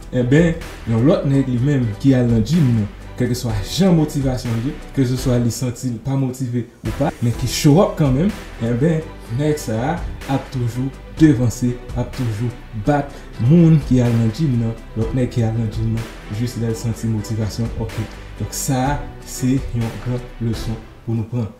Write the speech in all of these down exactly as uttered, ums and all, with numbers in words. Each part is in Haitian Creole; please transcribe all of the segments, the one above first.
Enben, yon lòt nèg li menm ki al nan gym nan, kèlkeswa jan motivasyon l ye, keseswa li santi l pa motive ou pa, men ki show up kanmenm, enben, nèg sa a ap toujou devanse, ap toujou bat moun ki al nan gym nan, lòt nèg ki al nan gym nan, jis lè l santi motivasyon, oke. Donk sa a, se yon gran leson pou nou pran.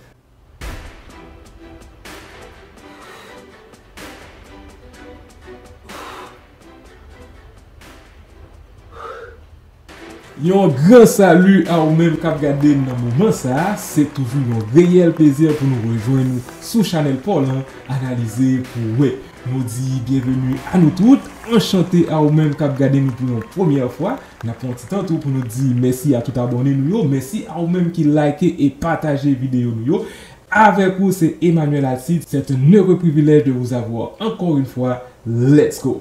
Yon gran sali a ou menm k ap gade m nan moman sa a. Se toujou yon reyèl plezi pou nou rejwenn ou sou chanèl pa w lan, Analize pou w wè. Nou di byenveni a nou tout. Anchante a ou menm k ap gade nou pou yon premyè fwa. N ap pran yon ti tan tou pou nou di mèsi a tout abòne nou yo. Mèsi a ou menm ki like e pataje videyo nou yo. Avec vous, c'est Emmanuel Alcide. C'est un heureux privilège de vous avoir encore une fois. Let's go!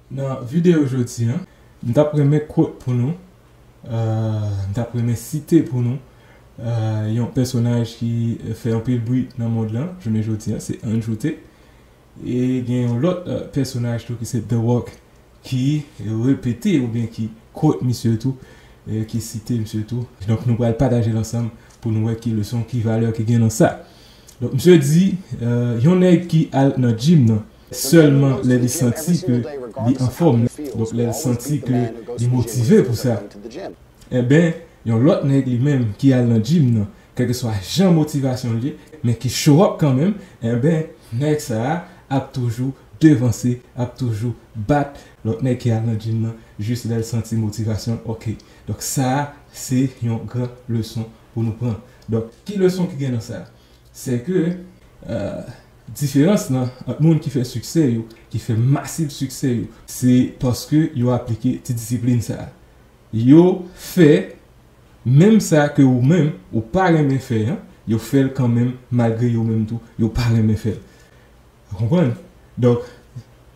Nan videyo jodi a, m t ap renmen quote pou nou, euh, m t ap renmen site pou nou, euh, yon pèsonaj ki fè anpil bri nan mond lan, jounen jodi a, se Andrew Tate. E gen yon lòt, euh, pèsonaj tou ki se The Rock, ki repete oubyen ki quote misye tou, euh, ki site misye tou. Donk nou pral pataje l ansanm pou nou wè ki leson, ki valè ki gen nan sa. Donk misye di, euh, yon nèg ki al nan gym nan, sèlman lè li santi ke li anfòm, donk lè l santi ke li motive pou sa. Enben, yon lòt nèg li menm ki al nan gym nan, kèlkeswa jan motivasyon l ye, men ki show up kanmenm, enben, nèg sa a ap toujou devanse, ap toujou bat lòt nèg ki al nan gym nan, jis lè l santi motivasyon, oke. Donk sa a, se yon gran leson pou nou pran. Donk, ki leson ki gen nan sa? Se ke, euh, diferans lan ant moun ki fè siksè yo, ki fè masiv siksè yo, se paske yo aplike ti disiplin sa a. Yo fè menm sa ke ou menm, ou pa renmen fè an, yo fè l kanmenm, malgre yo menm tou, yo pa renmen fè l. Ou konprann? Donk,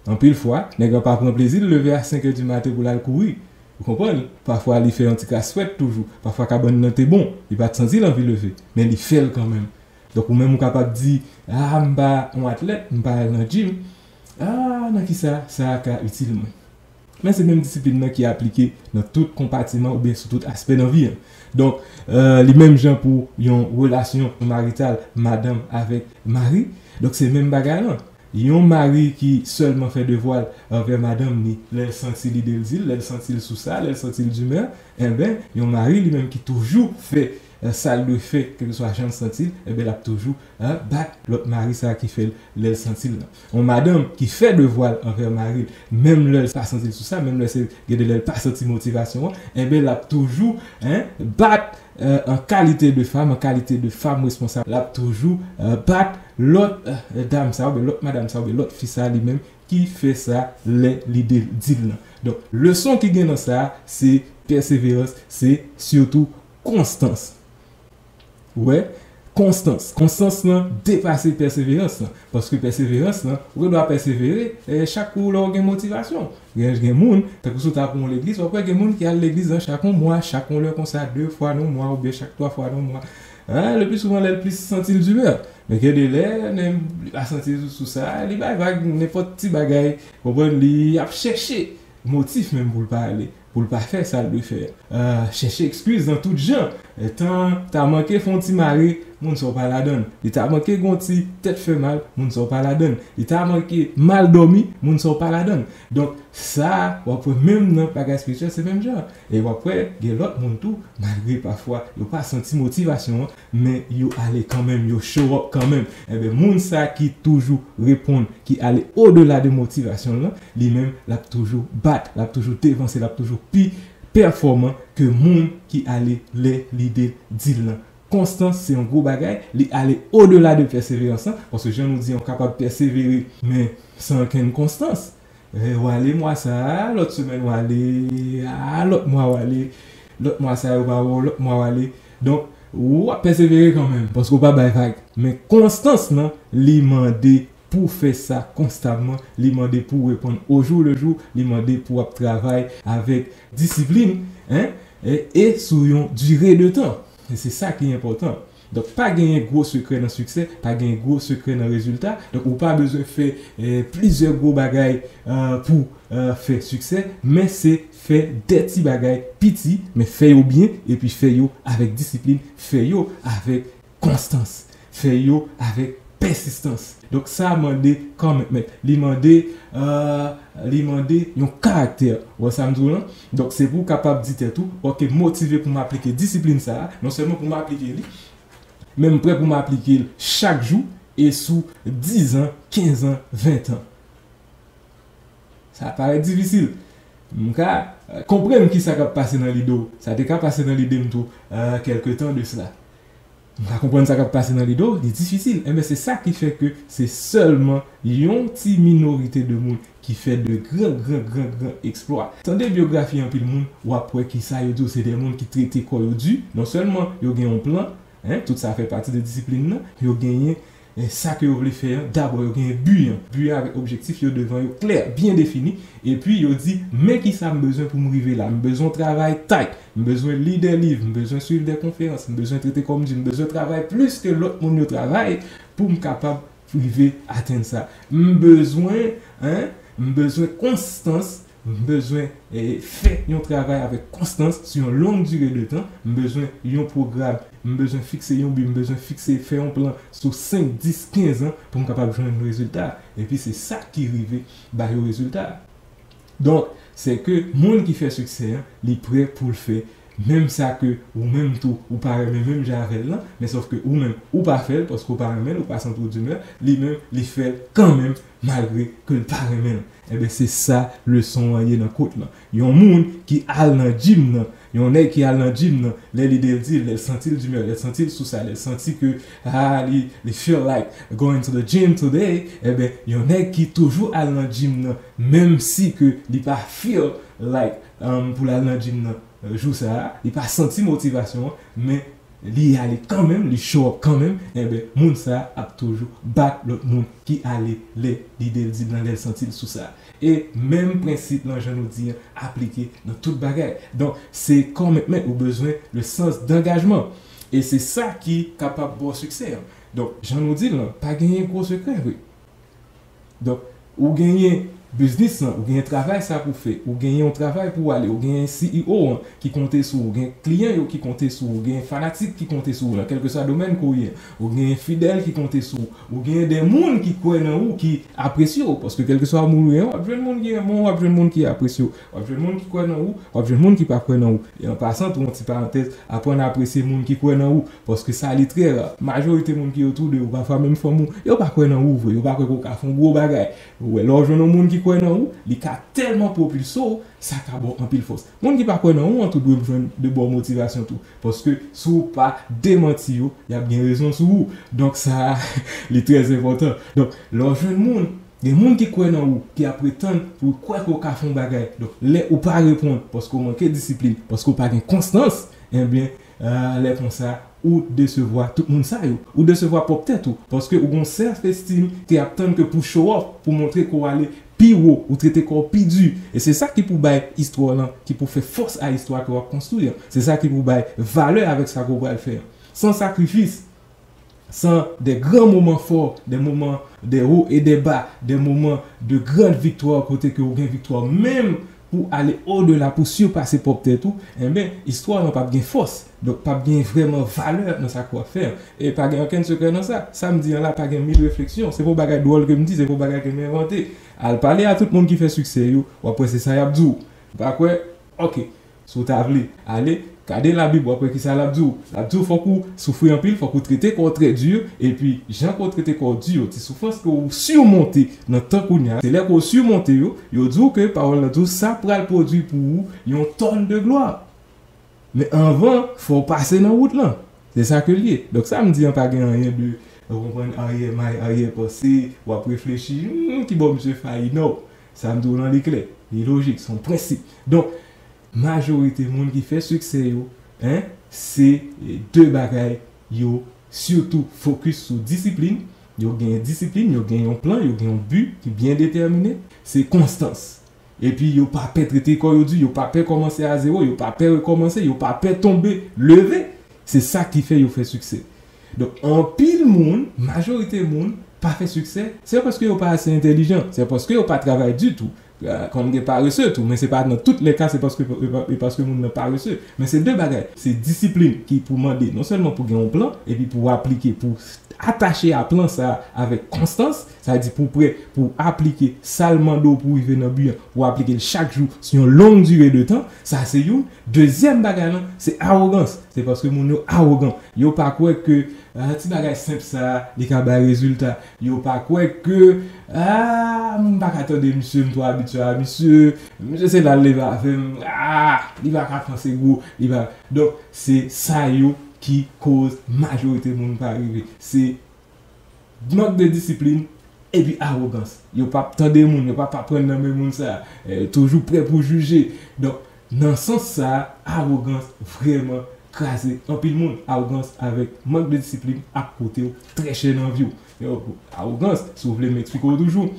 anpil fwa, nèg la pa pran plezi l leve a senk è di maten pou l al kouri. Ou konprann? Pafwa li fè yon ti kaswèt toujou. Pafwa kabann nan te bon, li pa t santi l anvi leve, men li fè l kanmenm. Donk, ou menm ou kapab di, "Ah, m pa yon atlèt, m pa al nan gym. Ah, nan kisa sa ka itil mwen?" Men se menm disiplin nan ki aplike nan tout konpatiman oubyen sou tout aspè nan vi an. Donk, euh, li menm jan pou yon relasyon marital madanm avèk mari. Donk, se menm bagay lan. Yon mari ki sèlman fè devwa l anvè madanm ni lè l santi lide l di l, lè l santi l sou sa, lè l santi l dimè, enben, yon mari li menm ki toujou fè, euh, sa l dwe fè, kèlkeswa jan l santi l, enben, l ap toujou, euh, bat lòt mari sa ki fè l lè l santi l lan. Yon madanm ki fè devwa l anvè mari l, menm lè l pa santi l sou sa, menm lè se gen de lè l pa santi motivasyon an, enben, l ap toujou, hein, bat, euh, an kalite de fanm, an kalite de fanm responsab, l ap toujou, euh, bat lòt, euh, dam sa, oubyen lòt madanm sa, oubyen lòt fi sa li menm ki fè sa lè lide l di l lan. Donk, leson ki gen nan sa, se pèseverans, se sitou konstans. Ou wè, konstans. Konstans lan depase pèseverans lan. Paske pèseverans lan, ou gen dwa pèsevere, e chak kou lè w gen motivasyon. Gen, gen moun, tankou si w ta pran yon legliz, w ap wè gen moun ki al legliz lan chak yon mwa, chak yon lè konsa, de fwa nan mwa, oubyen chak twa fwa nan mwa. Hein, le pli souvan, lè l plis santi l dimè. Men gen de lè, li pa santi l sou sa, li bay vag, nenpòt ti bagay, konprann, li ap chèche motif menm pou l pa ale, pou l pa fè sa l dwe fè. Euh, chèche ekskiz nan tout jan. Tan ta manke fè yon ti mare, moun sa w pa ladan l. Li ta manke gen yon ti tèt fè mal, moun sa w pa ladan l. Li ta manke mal dòmi, moun sa w pa ladan l. Donk, sa, w ap wè menm nan bagay espirityèl, se menm jan. E w ap wè, gen lòt moun tou, malgre pafwa yo pa santi motivasyon an, men yo ale kanmenm, yo show up kanmenm. Enben, moun sa ki toujou reponn, ki ale odela de motivasyon l lan, li menm, l ap toujou bat, l ap toujou devanse, l ap toujou pi pèfòman ke moun ki ale lè lide l di l lan. Konstans se yon gwo bagay, li ale odela de pèseverans lan, paske jan nou di, ou kapab pèsevere, men san okenn konstans. E, w ale mwa sa a, lòt semèn w ale, a, lòt mwa w ale, lòt mwa sa yo pa wè w, lòt mwa w ale. Donk, w ap pèsevere kanmenm, paske w pa bay vag. Men konstans lan, li mande pou w fè sa konstamman, li mande pou w reponn au jour le jour, li mande pou w ap travay avèk disiplin, hein, e, e sou yon dire de tan. E se sa ki enpòtan. Donk, pa genyen gwo sekrè nan siksè, pa genyen gwo sekrè nan rezilta. Donk, ou pa bezwen fè, eh, plizyè gwo bagay, eh, pou, eh, fè siksè, men se fè de ti bagay piti, men fè yo byen, epi fè yo avèk disiplin, fè yo avèk konstans, fè yo avèk pèsistans. Donk, sa mande commitment. Li mande, eh, li mande yon karaktè. Ou wè sa m di w lan? Donk, se pou w kapab di tèt ou, ok, motive pou m aplike disiplin sa a, non sèlman pou m aplike li, men m prè pou m aplike l chak jou e sou diz an, kenz an, ven an. Sa parèt difisil. M ka, eh, konprann ki sa k ap pase nan lide w. Sa te ka pase nan lide m tou, eh, kèlke tan de sila. M ka konprann sa k ap pase nan lide w, li difisil. Enben, se sa ki fè ke se sèlman yon ti minorite de moun ki fè de gran, gran, gran, gran eksplwa. Tande byografi anpil moun, w ap wè ki sa yo di w, se de moun ki trete kò yo di. Non sèlman yo gen yon plan, hein, tout sa fè pati de disiplin nan, yo genyen, eh, sa ke yo vle fè an, dabò yo genyen bi an. Bi an avèk objektif yo devan yo klè, byen defini, epi yo di, men ki sa m bezwen pou m rive la. M bezwen travay tight, m bezwen li de liv, m bezwen swiv de konferans, m bezwen trete kò m di, m bezwen travay plis ke lòt moun yo travay pou m kapab rive atenn sa. M bezwen, hein, m bezwen konstans, m bezwen, eh, fè yon travay avèk konstans sou yon long dire de tan, m bezwen yon pwogram, m bezwen fikse yon bi, m bezwen fikse, fè yon plan sou senk, dis, kenz an pou m kapab jwenn rezilta. Epi se sa ki rive ba yo rezilta. Donk, se ke moun ki fè siksè an, li prè pou l fè menm sa ke ou menm tou, ou pa renmen menm jan avè l lan, men sòf ke ou menm, ou pa fè l paske ou pa renmen l, ou pa santi w dimè, li menm, li fè l kanmenm, malgre ke l pa renmen l. Enben, se sa leson an ye nan kot lan. Yon moun ki al nan gym nan, yon nèg ki al nan gym nan, lè lide l di l, lè l santi l dimè, lè l santi l sou sa, lè l santi ke, ah, li, li feel like going to the gym today, enben, yon nèg ki toujou al nan gym nan, menm si ke li pa feel like, um, pou l al nan gym nan, euh, jou sa a, li pa santi motivasyon an, men li ale kanmenm, li show up kanmenm, enben, moun sa a ap toujou bat lòt moun ki ale lè lide l di l lan, lè l santi l sou sa. E menm prensip lan, jan nou di an, aplike nan tout bagay. Donk, se commitment, ou bezwen le sans d'engagement. E se sa ki kapab ba w siksè an. Donk, jan nou di l lan, pa genyen gwo sekrè vre. Donk, ou genyen biznis lan, ou gen travay sa pou fè, ou gen yon travay pou ale, ou gen C E O an ki konte sou ou, ou gen kliyan yo ki konte sou ou, ou gen fanatik ki konte sou ou nan kèlkeswa domèn ke w ye, ou gen fidèl ki konte sou ou, ou gen de moun ki kwè nan ou, ki apresye w, paske kèlkeswa moun ou ye, w ap jwenn moun ki renmen w, w ap jwenn moun ki apresye w, w ap jwenn moun ki kwè nan ou, w ap jwenn moun ki pa kwè nan ou. E an pasan, tou yon ti parantèz, aprann apresye moun ki kwè nan ou, paske sa li trè ra. Majorite moun ki otou de ou, pafwa menm fanmi w, yo pa kwè nan ou vre, yo pa kwè ke w ka fè yon gwo bagay. Ou wè, lè w jwenn yon moun ki kwè nan ou, li ka tèlman pwopilse w, sa ka ba w anpil fòs. Moun ki pa kwè nan ou an tou dwe jwenn de bò motivasyon tou. Paske si w pa demanti yo, y ap gen rezon sou ou. Donk sa, li trè enpòtan. Donk, lè w jwenn moun, gen moun ki kwè nan ou, ki ap ret tann pou kwè ke w ka fè yon bagay. Donk, lè ou pa reponn, paske w manke disiplin, paske w pa gen konstans, enben, ah, lè konsa, ou desevwa tout moun sa yo. Ou desevwa pwòp tèt ou. Paske ou gon self esteem ki ap tann ke pou show off, pou montre ke w ale pi wo, ou trete kò w pi di. E se sa ki pou bay istwa w lan, ki pou fè fòs a istwa ke w ap konstwi an. Se sa ki pou bay valè avèk sa ke w pral fè an. San sakrifis, san de gran moman fò, de moman de wo e de ba, de moman de grand viktwa kote ke ou gen viktwa menm pou ale odela, pou sipase pwòp tèt ou, enben, istwa w lan p ap gen fòs. Donk, p ap gen vrèman valè nan sa ke w ap fè an. E pa gen okenn sekrè nan sa. Sa m di an la, pa gen mil refleksyon. Se pa yon bagay dwòl ke m di, se pa yon bagay ke m envante. Al pale a tout moun ki fè siksè yo, w ap wè se sa y ap di w. Ou pa kwè? Oke. Si w ta vle, ale, gade Labib, w ap wè kisa l ap di w. L ap di w fòk ou soufri anpil, fòk ou trete kò w trè di, epi jan ke w trete kò w di yo, ti soufrans ke w simonte nan tan kounye a, se lè ke w simonte yo, yo di w ke pawòl la di w sa pral pwodui pou ou yon tòn de glwa. Men anvan, fò w pase nan wout lan. Se sa ke l ye. Donk sa m di an pa gen anyen de, ou konprann, aryè may, aryè panse, w ap reflechi, hmm, ki bò misye fayi, non. Sa m di w lan li klè, li lojik, se yon prensip. Donk, majorite moun ki fè siksè yo, en, se de bagay yo sitou fokis sou disiplin. Yo gen disiplin, yo gen yon plan, yo gen yon bi ki byen detèmine. Se konstans. Epi yo pa pè trete kò yo di, yo pa pè kòmanse a zewo, yo pa pè rekòmanse, yo pa pè tonbe, leve. Se sa ki fè yo fè siksè. Donk, anpil moun, majorite moun, pa fè siksè, se paske yo pa ase entèlijan, se paske yo pa travay ditou. Ah, konn gen parese tou, men se pa nan tout lè ka, se paske, e pa, e paske moun nan parese. Men se de bagay. Se disiplin ki pou mande non sèlman pou gen yon plan, epi pou w aplike, pou atache a plan sa a avèk konstans, sa vle di pou w prè, pou w aplike sa l mande w pou w rive nan bi an, pou w aplike l chak jou, sou yon long dire de tan, sa se youn. Dezyèm bagay lan, se awogans. Se paske moun yo awogan. Yo pa kwè ke, ah, ti bagay senp sa, li ka bay rezilta. Yo pa kwè ke, ah, m pa ka tande misye, m twò abitye a misye. Misye se la l leve avè m. Ah, li pa ka panse gwo, li pa. Donk, se sa yo ki koz majorite moun pa rive. Se mank de disiplin, epi awogans. Yo p ap tande moun, yo p ap aprann nan men moun sa. Eh, toujou prè pou jije. Donk, nan sans sa, awogans vrèman kraze anpil moun. Awogans avèk mank de disiplin ap koute w trè chè nan vi w. Yo, awogans, si w vle m eksplike w toujou.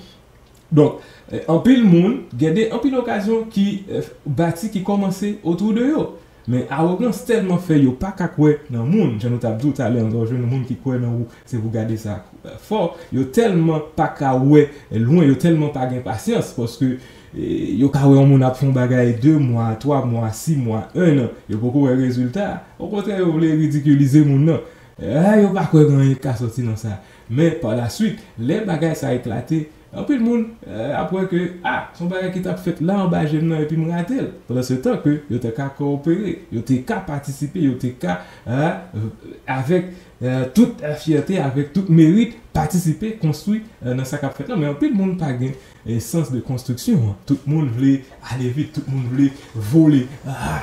Donk, eh, anpil moun, gen de anpil okazyon ki, eh, bati, ki kòmanse otou de yo. Men awogans tèlman fè yo pa ka kwè nan moun. Jan nou t ap di w talè, lè w jwenn moun ki kwè nan ou, se pou gade sa, eh, fò. Yo tèlman pa ka wè lwen, yo tèlman pa gen pasyans, paske, eh, yo ka wè yon moun ap fè yon bagay de mwa, twa mwa, sis mwa, en an, yo poko wè rezilta. Okontrè, yo vle ridikilize moun nan. Eh, yo pa kwè gen anyen k ka sòti nan sa. Men, pa la swit, lè bagay sa eklate, anpil moun, eh, ap wè ke, ah, se yon bagay ki t ap fèt la anba je m nan epi m rate l. Pandan se tan ke yo te ka kowopere, yo te ka patisipe, yo te ka, eh, avèk, eh, tout, eh, fyète, avèk tout merit, patisipe, konstwi, eh, nan sa k ap fèt la. Men anpil moun pa gen, eh, sans de konstriksyon an. Tout moun vle ale vit, tout moun vle vole. Ah!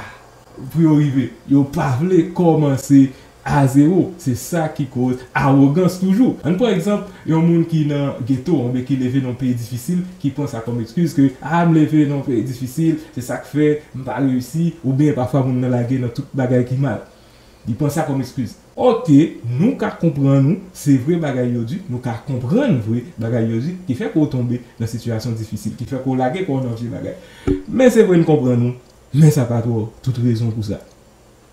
Pou yo rive. Yo pa vle kòmanse a zewo. Se sa ki koz awogans toujou. Ann pran egzanp yon moun ki nan geto oubyen ki leve nan yon peyi difisil, ki pran sa kòm ekskiz ke, ah, m leve nan yon peyi difisil, se sa k fè m pa reyisi, oubyen pafwa moun nan lage nan tout bagay ki mal. Li pran sa kòm ekskiz. Oke, nou ka konprann ou, se vre bagay yo di, nou ka konprann vre bagay yo di, ki fè ke w tonbe nan sitiyasyon difisil, ki fè ke w lage kò w nan vye bagay. Men se vre n konprann ou, men sa pa twò tout rezon pou sa.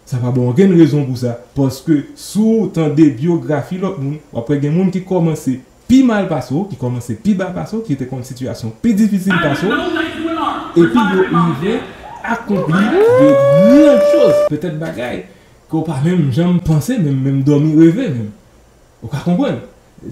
Sa pa bon okenn rezon pou sa, paske si w tande byografi lòt moun, w ap wè gen moun ki kòmanse pi mal pase w, ki kòmanse pi ba pase w, ki te konn sitiyasyon pi difisil pase w, epi yo rive akonpli de gran choz, petèt bagay ke w pa menm janm panse, menm, menm dòmi reve menm. Ou ka konprann?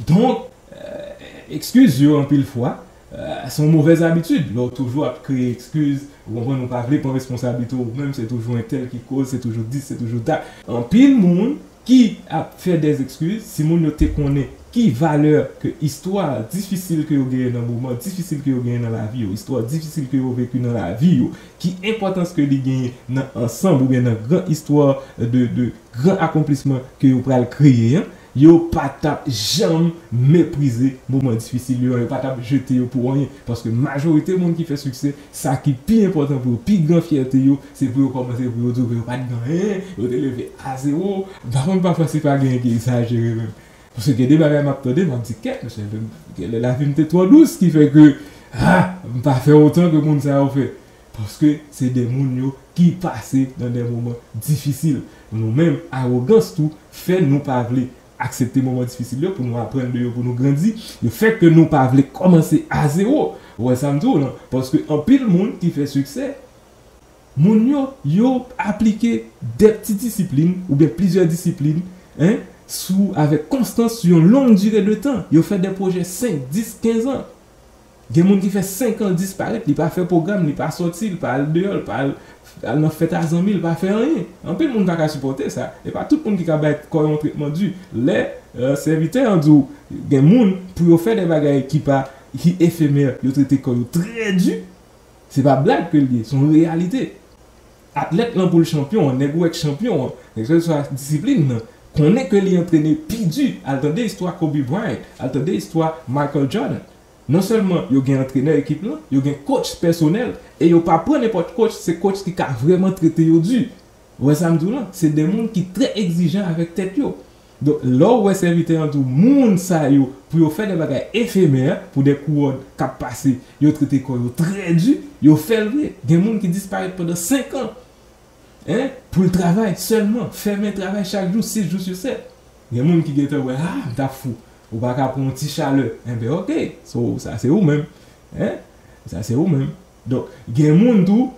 Donk, euh, ekskiz yo anpil fwa, euh, se yon movèz abitid. Lè w toujou ap kreye ekskiz, ou konprann, ou pa vle pran responsablite w menm, se toujou entèl ki koz, se toujou dis, se toujou dat. Anpil moun ki ap fè dèzekskiz, si moun yo te konnen ki valè ke istwa difisil ke yo genyen nan moman difisil ke yo genyen nan lavi yo, istwa difisil ke yo veki nan lavi yo, ki enpòtans ke li genyen nan ansanm oubyen nan gran istwa de, de gran akonplisman ke yo pral kreye an, yo pa t ap janm meprize moman difisil yo, yo pa t ap jete yo pou anyen. Paske majorite moun ki fè siksè, sa ki pi enpòtan pou yo, pi gran fyète yo, se pou yo kòmanse pou yo di w ke yo pa t gen anyen, yo te leve a zewo. M pa konn pafwa si pa gen ki egzajere menm. Paske gen de bagay m ap tande, m ap di, kèt, mesye, genlè lavi m te twò dous, ki fè ke, ah, m pa fè otan ke moun sa yo fè. Paske se de moun yo ki pase nan de moman difisil. Nou menm, awogans tou fè nou pa vle aksepte moman difisil yo pou nou aprann de yo, pou nou grandi. Yo fè ke nou pa vle kòmanse a zewo. Ou wè sa m di w lan? Paske anpil moun ki fè siksè, moun yo, yo aplike de ti disiplin oubyen plizyè disiplin, en, sou, avèk konstans sou yon long dire de tan. Yo fè de pwojè senk, dis, kenz an. Gen moun ki fè senk an disparèt, li pa fè pwogram, li pa sòti, li pa al deyò, li pa al, al nan fèt a zanmi, li pa fè anyen. Anpil moun pa ka sipòte sa. E pa tout moun ki ka bay kò yo yon tretman di. Lè, euh, sèvitè an di w, gen moun, pou yo fè de bagay ki pa, ki efemè, yo trete kò yo trè di. Se pa blag ke l ye, se yon reyalite. Atlèt lan pou l chanpyon an, nèg ou wè k chanpyon an, kèlkeswa disiplin nan, konnen ke li antrene pi di. Al tande istwa Kobe Bryant, al tande istwa Michael Jordan. Non sèlman yo gen antrenè ekip lan, yo gen coach pèsonèl, e yo pa pran nenpòt coach, se coach ki ka vrèman trete yo di. Ou wè sa m di w lan? Se de moun ki trè egzijan avèk tèt yo. Donk, lè w wè sèvitè an di w, moun sa yo, pou yo fè de bagay efemè, pou de kouwòn k ap pase, yo trete kò yo trè di, yo fè l vre. Gen moun ki disparèt pandan senk an, en, pou l travay sèlman, fèmen travay chak jou, sis jou sou sèt. Gen moun ki gentan wè, ah, m t ap fou. Ou pa ka pran yon ti chalè. Enben, oke, so, sa se ou menm. En? Sa se ou menm. Donk, gen moun tou,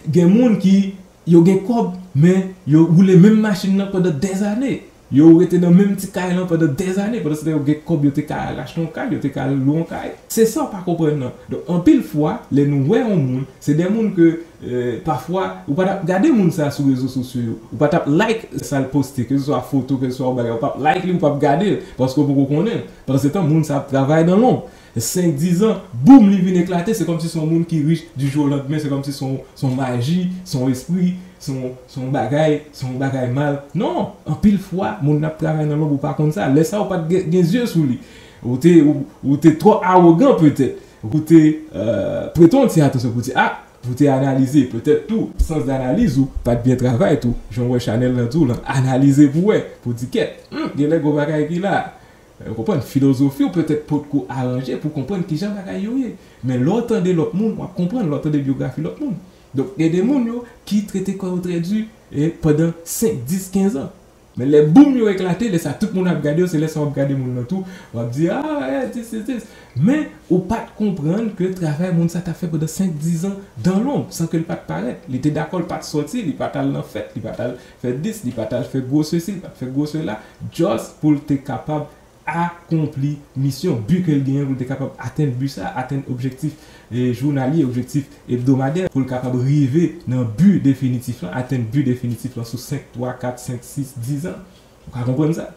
gen moun ki, yo gen kòb, men yo woule menm machin nan pandan dèzane. Yo rete nan menm ti kay lan pandan dèzane. Pandan se tan yo gen kòb, yo te ka al achte yon kay, yo te ka al lwe yon kay. Se sa w pa konprann nan. Donk, anpil fwa, lè nou wè yon moun, se de moun ke, euh, pafwa, ou pa t ap gade moun sa sou rezo sosyo yo. Ou pa t ap like sa l poste, ke se swa foto, ke se swa yon bagay. Ou p ap like li, ou p ap gade l, paske w poko konnen l. Pandan se tan, moun sa ap travay nan lonb. Senk, dis an, boum, li vin eklate, se kòmsi se yon moun ki rich du jour au lendemain, se kòmsi se yon, se yon maji, se yon espri, se yon, se yon bagay, se yon bagay mal. Non, anpil fwa, moun nan ap travay nan lonb, ou pa konn sa. Lè sa, ou pa t gen, gen zye sou li. Ou te, ou, ou te twò awogan petèt. Ou te, euh, prete yon ti atansyon pou di, ah, pou te analize, petèt tou, sans d'analyse ou pa t byen travay tou. Jan w wè chanèl lan tou lan, analize pou wè, pou di kèt, hmm, gen lè gon bagay ki la. Ou konprann? Filozofi w petèt potko aranje pou konprann kijan bagay yo ye. Men lè w tande lòt moun, w ap konprann, lè w tande byografi lòt moun. Donk, gen de moun yo ki trete kò yo trè di, e, pandan senk, dis, kenz an. Men lè boum yo eklate, lè sa tout moun ap gade yo, se lè sa w ap gade moun nan tou, w ap di, ah, eh, this is this. Men, ou pa t konprann ke travay moun sa t ap fè pandan senk, dis an dan lonb, san ke l pa t parèt. Li te dakò, l pa t sòti, li pa t al nan fèt, li pa t al fè dis, li pa t al fè gwo sesi, li pa t fè gwo sela, just pou l te kapab akonpli misyon, bi ke l genyen pou l te kapab atenn bi sa, atenn objektif, e, jounalye, objektif ebdomadè, pou l kapab rive nan bi definitif lan, atenn bi definitif lan sou senk, twa, kat, senk, sis, dis an. Ou ka konprann sa?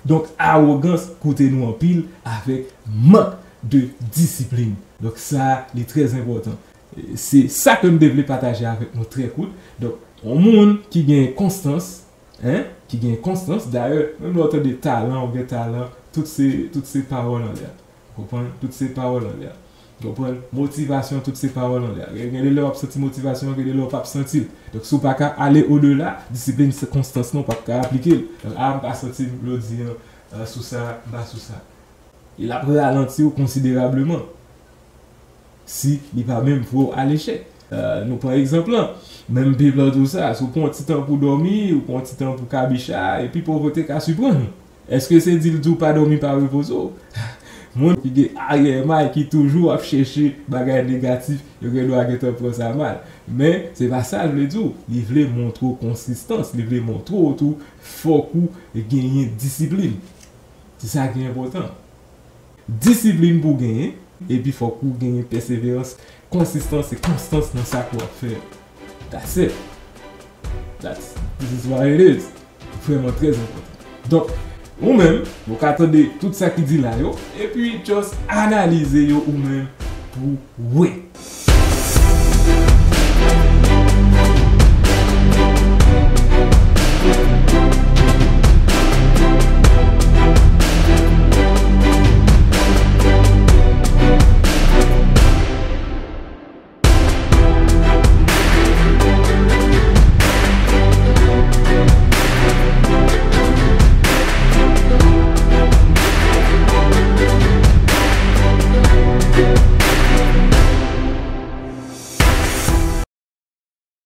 Donk, awogans koute nou anpil avèk mank de disiplin. Donk, sa, li trè enpòtan. E, se sa ke m te vle pataje avèk nou trè kout. Donk, yon moun ki gen konstans, en, ki gen konstans, dayè, menm lè w tande talan, ou gen talan, tout se, tout se pawòl anlè. Ou konprann? Tout se pawòl anlè. Ou konprann? Motivasyon, tout se pawòl anlè. Gen, gen de lè w ap santi motivasyon, gen de lè w p ap santi l. Donk, si w pa ka ale odela, disiplin, se konstans lan, w p ap ka aplike l. Donk, a, m pa santi m jodi an, euh, sou sa, m pa sou sa. E l ap ralanti w konsiderableman. Si li pa menm vre w alechèk. Euh, nou pran egzanp lan. Menm Bib lan di w sa, si w pran yon ti tan pou dòmi, ou pran yon ti tan pou kabicha, epi povrete ka siprann ou. Èske se di l di w pa dòmi pa repoze w? Moun ki gen aryè may ki toujou ap chèche bagay negatif, yo gen dwa gentan pran sa mal. Men, se pa sa l vle di w. Li vle montre w konsistans, li vle montre w tou fòk ou genyen disiplin. Se sa ki enpòtan. Disiplin pou w genyen, epi fòk ou genyen pèseverans, konsistans e konstans nan sa ke w ap fè. That's it. That's, this is what it is. Vrèman trè enpòtan. Donk, ou menm, ou ka tande tout sa ki di la yo, epi just analize yo ou menm pou wè.